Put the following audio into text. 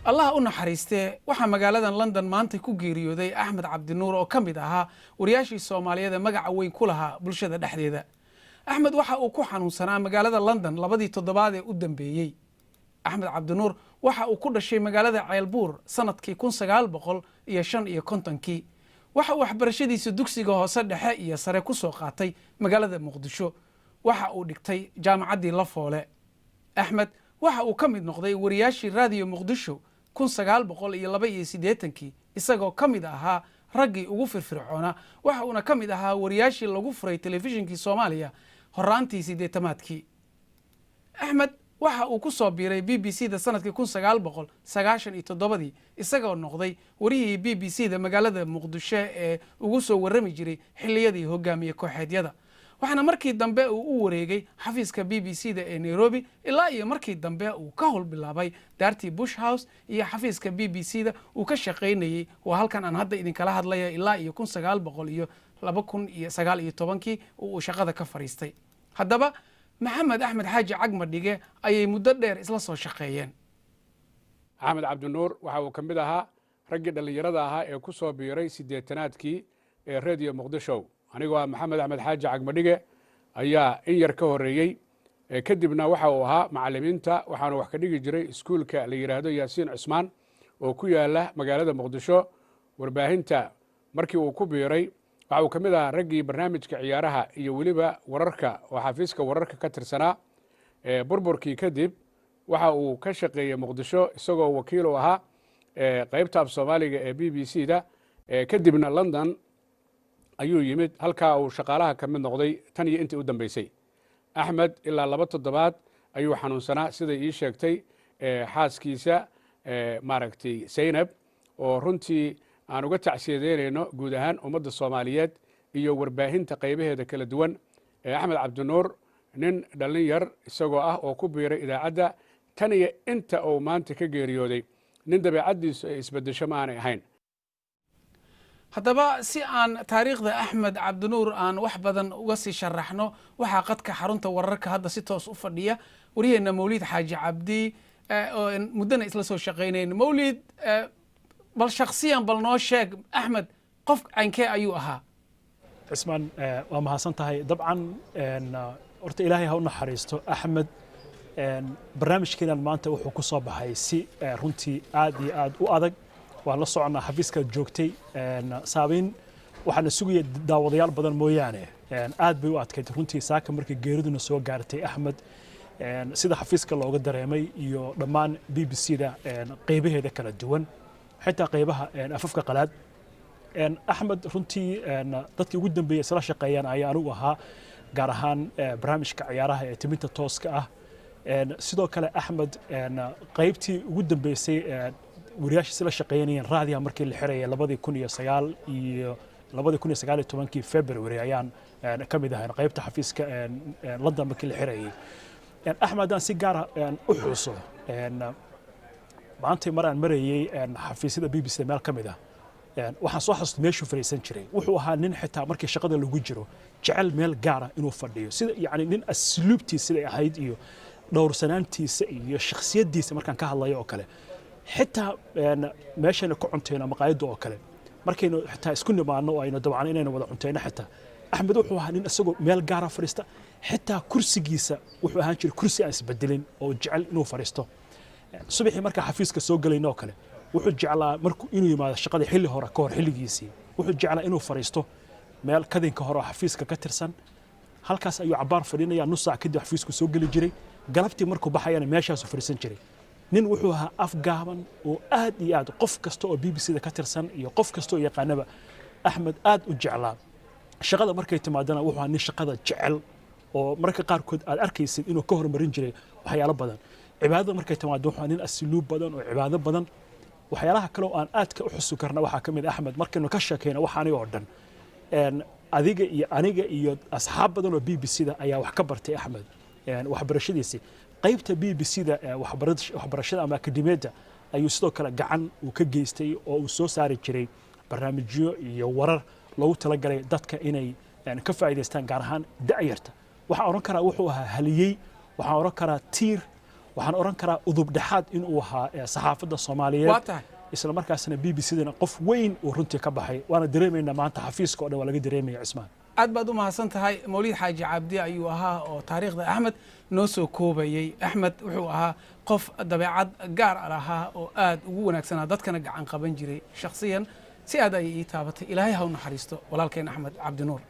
Allah u naxariistee, waxaa magaaladan London maanta ku geeriyooday Axmed Cabdinuur oo ka mid ahaa wariyaashii Soomaaliyeed ee magaca weyn ku lahaa bulshada dhexdeeda. Axmed waxa uu ku xanuunsanaa magaalada London labadii toddobaad ee u dambeeyey. Axmed Cabdinuur waxa uu ku dhashay magaalada Ceelbuur sanadkii 1955-kii. Waxa uu waxbarashadiisa dugsiga hoose, dhexe iyo sare ku soo qaatay magaalada Muqdisho. Waxa uu dhigtay jaamacaddii Lafoole. Axmed waxa uu ka mid noqday wariyaashii Raadiyo Muqdisho 1982-kii, isagoo ka mid ahaa raggii ugu firfircoonaa. Waxa uuna ka mid ahaa wariyaashii lagu furay telefishinkii Soomaaliya horaantii siddeetamaadkii. Axmed waxa uu ku soo biiray BBC da sanadkii 1997-dii, isagoo noqday warihii BBC da magaalada Muqdisho ee ugu soo warrami jiray xilliyadii hogaamiye kooxeedyada. Waxaana markii dambe uu u wareegay xafiiska BBC da ee Nairobi, ilaa iyo markii dambe uu ka howl bilaabay daartii Bush House iyo xafiiska BBC da uu ka shaqaynayey, waa halkan aan hadda idinkala hadlaya, ilaa iyo kun sagaal boqol iyo 2019-kii uu shaqada ka fadhiistay. Haddaba, Maxamed Axmed Xaaji Cagmadhige ayay muddo dheer isla soo shaqeeyeen. Axmed Cabdinuur waxa uu ka mid ahaa raggii dhallinyarada ahaa ee ku soo biiray siddeetanaadkii ee Rediyo Muqdisho. Anigoo ah Maxamed Axmed Xaaji Cagmadhige ayaa in yar ka horreeyey. Kadibna waxa uu ahaa macallimiinta, waxaanu wax ka dhigi jiray iskuulka la yidhaahdo Yaasiin Cusmaan oo ku yaala magaalada Muqdisho. Warbaahinta markii uu ku biiray, waxa uu ka mid ahaa raggii barnaamijka ciyaaraha iyo weliba wararka oo xafiiska wararka ka tirsanaa. Burburkii kadib waxa uu ka shaqeeyey Muqdisho, isagoo wakiil u ahaa qaybta af Soomaaliga ee BBC da. Kadibna London ayuu yimid, halkaa uu shaqaalaha ka mid noqday tan iyo intii u dambeysay. Axmed ilaa 2 toddobaad ayuu xanuunsanaa, siday ii sheegtay xaaskiisa, maaragtay, Zaynab, oo runtii aan uga tacsiyadeynayno guud ahaan ummadda Soomaaliyeed iyo warbaahinta qaybaheeda kala duwan. Axmed Cabdinuur, nin dhallin yar isagoo ah oo ku biiray idaacadda, tan iyo inta uu maanta ka geeriyooday, nin dabeecaddiisu ay isbeddesho ma aanay ahayn. Haddaba, si aan taariikhda Axmed Cabdinuur aan wax badan uga sii sharaxno, waxaa qadka xarunta wararka hadda si toos u fadhiya waryaheena Mawliid Xaaji Cabdi oo muddana isla soo shaqaynayn. Mawliid, bal shaksiyan bal noo sheeg, Axmed qof caynkee ayuu ahaa? Cismaan, waa mahadsan tahay. Dabcan, horta Ilaahay ha u naxariisto Axmed. Barnaamijkeenan maanta wuxuu ku soo baxay si runtii aad iyo aad u adag. Waan la soconnaa, xafiiskaad joogtay, saabiin waxaana sugaya daawadayaal badan mooyaane. Aad bay u adkayd runtii saaka markii geeriduna soo gaartay Axmed, sida xafiiska looga dareemay iyo dhammaan BBC da qeybaheeda kala duwan, xitaa qeybaha afafka qalaad. Axmed runtii dadkii ugu dambeeyey isla shaqeeyaan ayaa anigu ahaa, gaar ahaan barnaamijka ciyaaraha ee timinta tooska ah. Sidoo kale Axmed qaybtii ugu dambeysay wariyaasha isla shaqeynayeen raadiyaha markii la xirayay 2009 iyo 2019-kii February ayaan ka mid ahayn qaybta xafiiska London markii la xirayay. Axmed haddaan si gaara u xuso, maantay mar aan marayay xafiisyada BBC meel ka mid ah, waxaan soo xasuustay meeshuu fadhiisan jiray. Wuxuu ahaa nin xitaa markii shaqada lagu jiro jecel meel gaara inuu fadhiyo, sida yacni nin asluubtiisa siday ahayd iyo dhowrsanaantiisa iyo shakhsiyaddiisa markaan ka hadlayo oo kale. Xitaa meeshaynu ka cuntayno, maqaayadda oo kale, markaynu xitaa isku nimaadno oo aynu dabcan inaynu wada cuntayno, xitaa Axmed wuxuu ahaa nin isagoo meel gaara fadhiista. Xitaa kursigiisa wuxuu ahaan jiray kursi aan isbedelin oo jecel inuu fadhiisto. Subaxii markaa xafiiska soo gelayno oo kale, wuxuu jeclaa markuu inuu yimaado shaqada xilli hore ka hor xilligiisii. Wuxuu jeclaa inuu fadhiisto meel kadinka hore oo xafiiska ka tirsan. Halkaas ayuu cabbaar fadhinaya, nus saac kadib xafiisku soo geli jiray. Galabtii markuu baxayana meeshaasuu fadhiisan jiray. Nin wuxuu ahaa afgaaban oo aad iyo aad qof kasta oo BBC da ka tirsan iyo qof kasta oo yaqaanaba Axmed aad u jeclaa. Shaqada markay timaadana, wuxuu ahaa nin shaqada jecel oo mararka qaarkood aad arkaysid inuu ka hormarin jiray waxyaalo badan. Cibaadada markay timaado, wuxuu ahaa nin asluub badan oo cibaado badan. Waxyaalaha kale oo aan aadka u xusi karna waxaa ka mid ah, Axmed markaynu ka sheekayno waxaani oo dhan, adiga iyo aniga iyo asxaab badan oo BBC da ayaa wax ka bartay Axmed waxbarashadiisii. Qaybta BBC da waxbarashada ama akademiyadda ayuu sidoo kale gacan uu ka geystay, oo uu soo saari jiray barnaamijyo iyo warar loogu talagalay dadka inay ka faa'iidaystaan, gaar ahaan da'yarta. Waxaan odhan karaa wuxuu ahaa haliyey, waxaan odhan karaa tiir. Waxaan oran karaa udub dhexaad inuu ahaa saxaafadda Soomaaliyeed. Waa tahay. Isla markaasna BBC-dana qof weyn uu runtii ka baxay, waana dareemaynaa maanta xafiiska oo dhan waa laga dareemaya, Cismaan. Aad baad u mahadsan tahay. Mawliid Xaaji Cabdi ayuu ahaa oo taariikhda Axmed noo soo koobayey. Axmed wuxuu ahaa qof dabeecad gaar a lahaa oo aad ugu wanaagsanaa, dadkana gacan qaban jiray. Shakhsiyan si aad ayay ii taabatay. Ilaahay ha u naxariisto walaalkeen Axmed Cabdinuur.